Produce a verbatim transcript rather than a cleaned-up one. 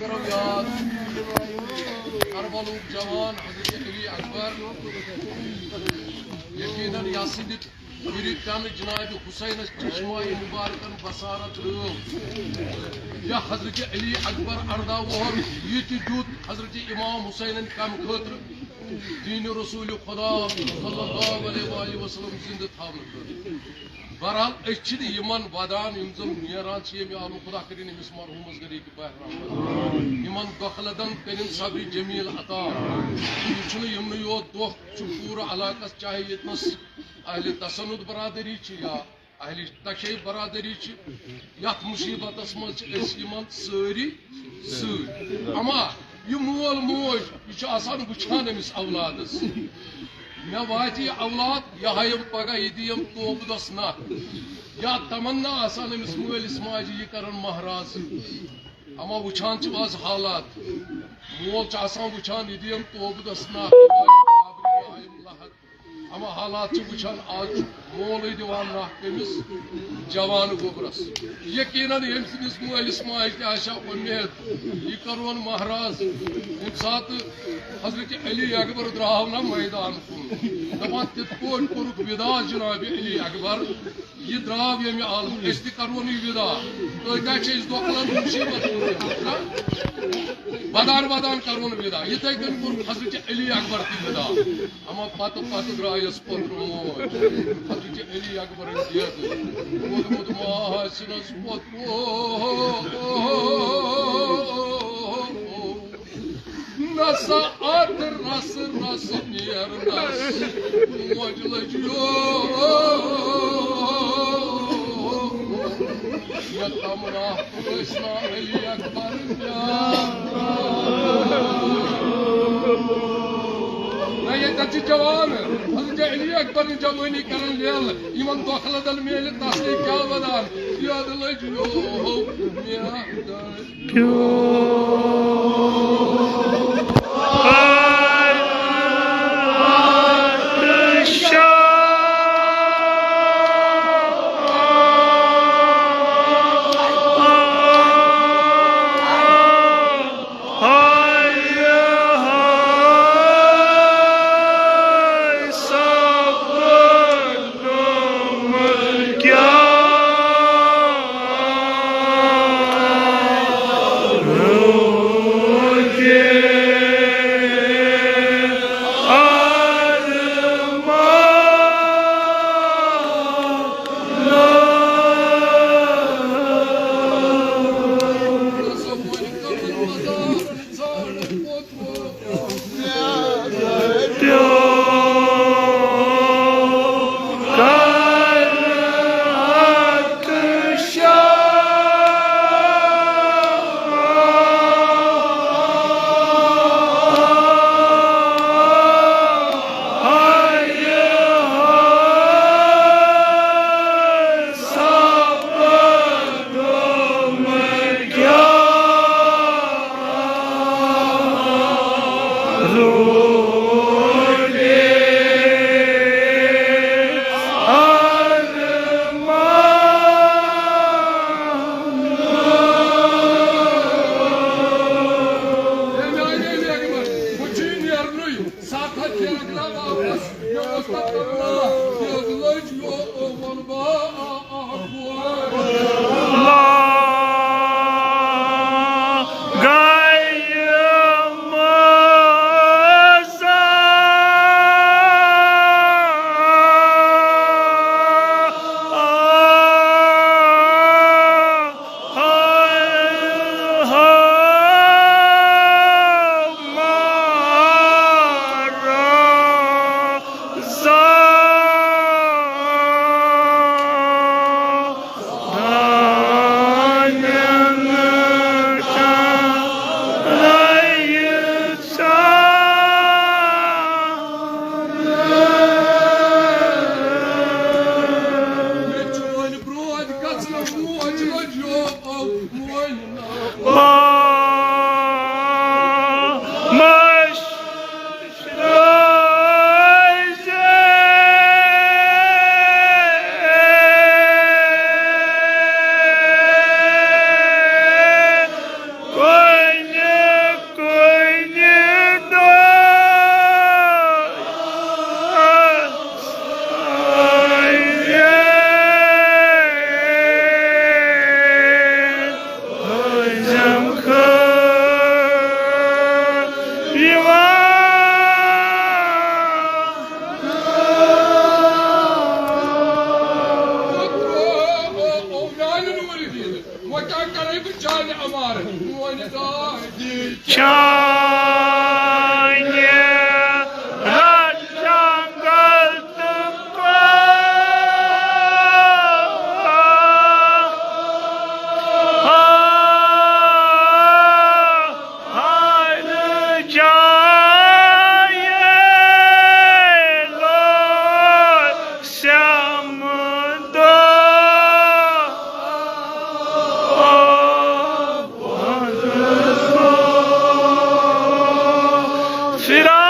کرو یاد کربلُک جوان حضرت علی اکبر۔ یقیناً یسٕنٛدِ پھِرِ پٮ۪نہٕ جناب حسینس چشمہ مبارکن بصارت رٲو۔ یا حضرت علی اکبر ارداہ وُہر یہِ تہِ دیُت حضرت امام حسینن کمہِ خٲطرٕ؟ دین رسول خدا صلی اللہ علیہ وآلہ وسلم زندٕ تھاونہٕ خٲطرٕ۔ بہرحال، أسۍ چھِنہٕ یِمن ودان، یِم زن نیران چھِ ییٚمہِ عالمہٕ۔ خدا کٔرِن أمِس مرحوٗمس غریٖق بحر رحمت۔ یِمن دۄکھلدن کٔرِن صبرِ جمیل عطا۔ یہِ چھُنہٕ یِمنٕے یوت دۄکھ، چھُ پوٗرٕ علاقس، چاہے ییٚتنس اہلِ تسنُد برادری چھِ یا اہلِ تشیع برادری چھِ، یتھ مصیبتس منٛز چھِ أسۍ یِمن سٲری سۭتۍ۔ اما یہِ مول موج، یہِ چھُ آسان وٕچھان أمِس اولادس۔ مےٚ واتہِ یہِ اولاد، یہِ ہایم پگاہ، یہِ دِیم توبہٕ دۄس نکھ۔ یا تمنا آسان أمِس مٲلِس ماجہِ، یہِ کرن مہراز۔ اما وٕچھان چھِو از حالات، مول چھُ آسان وٕچھان، یہِ دِیم توبہٕ دۄس نکھ، یہِ ہایم قبرِ، یہِ ہایم لحد۔ اما حالات چھِ وٕچھان، از چھُ مولٕے دِوان نکھ کٔمِس؟ جوان گوٚبرس۔ یقیناً ییٚمہِ سٕنٛدِس مٲلِس ماجہِ تہِ آسہِ ہا اُمید، یہِ کرون مہراز۔ ییٚمہِ ساتہٕ حضرت علی اکبر درٛاو نہ میدان کُن، دپان، تِتھ پٲٹھۍ کوٚرُکھ وداع جناب علی اکبر۔ یہِ درٛاو ییٚمہِ عالمہٕ، أسۍ تہِ کرون یہِ وداع۔ تُہۍ کتہِ چھِ أسۍ دۄکھلن مُصیبت وٕنکیٚنس، نہ؟ ودان ودان کرون وداع۔ یِتھے کٔنۍ کوٚر حضرت علی اکبر تہِ وداع۔ اما پتہٕ پتہٕ درٛایس پۄترٕ موج۔ حضرت علی اکبرن دیدٕ ووٚنمُت، ما آسنس پۄترٕ۔ نسا اتھ رس رس نیرنس موج لٔج یو۔ مےٚ تمنا ٲسۍ نا علی اکبر پیاران۔ نہ، ییٚتٮ۪تھ چھِ جوان حضرت علی اکبرٕنۍ جوٲنی کران لیلہٕ، یِمن دۄکھلہٕ دل میلہِ تسلی کیٛاہ ودان؟ یاد لٔج یو مےٚ۔ چانہِ رٹھ جنگل تہٕ ہر جایہِ لوٚگ سمدو۔ فراق۔